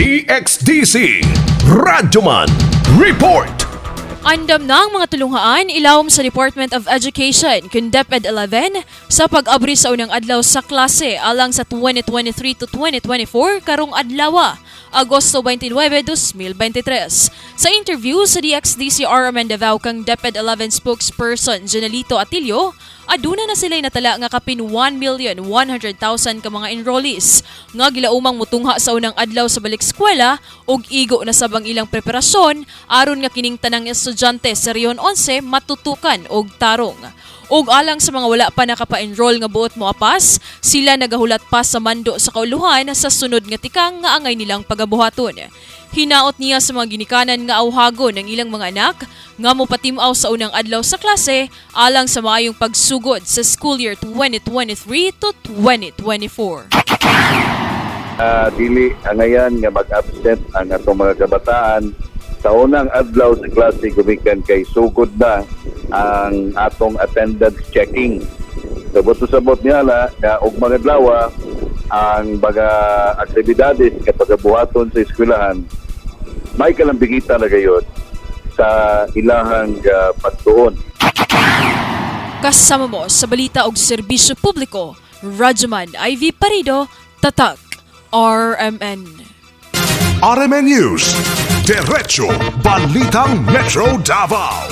DXDC Radyoman Report. Andam na ang mga tulunghaan ilawom sa Department of Education kun DepEd 11 sa pag-abri sa unang adlaw sa klase alang sa 2023 to 2024 karong adlaw, Agosto 29, 2023. Sa interview sa DXDC RMN Davao kang DepEd 11 spokesperson Janelito Atilio, aduna na sila'y natala nga kapin 1,100,000 ka mga enrollees nga gilaumang mutungha sa unang adlaw sa balik eskwela ug igo na sab ang ilang preparasyon aron nga kining tanang estudyante sa Region 11 matutukan og tarong. Ug alang sa mga wala pa nakapa-enroll nga buot moapas, sila nagahulat pa sa mando sa kauluhan sa sunod nga tikang nga angay nilang pagabuhaton. Hinaot niya sa mga ginikanan nga awhagon ng ilang mga anak nga mopatim-aw sa unang adlaw sa klase alang sa maayong pagsugod sa school year 2023 to 2024. Dili angayan nga mag-absent ang atong mga kabataan sa unang adlaw sa klase gumikan kay sugod na ang atong attendance checking. So sabot niya la nga og mga adlaw ang mga aktibidades nga pagabuhaton sa eskwelahan may kalambigitan na gayod sa ilahang pagtuon. Kasama mo sa balita og serbisyo publiko, Radyoman IV Parido, Tatak, RMN. RMN News. Diretso Balitang Metro Davao.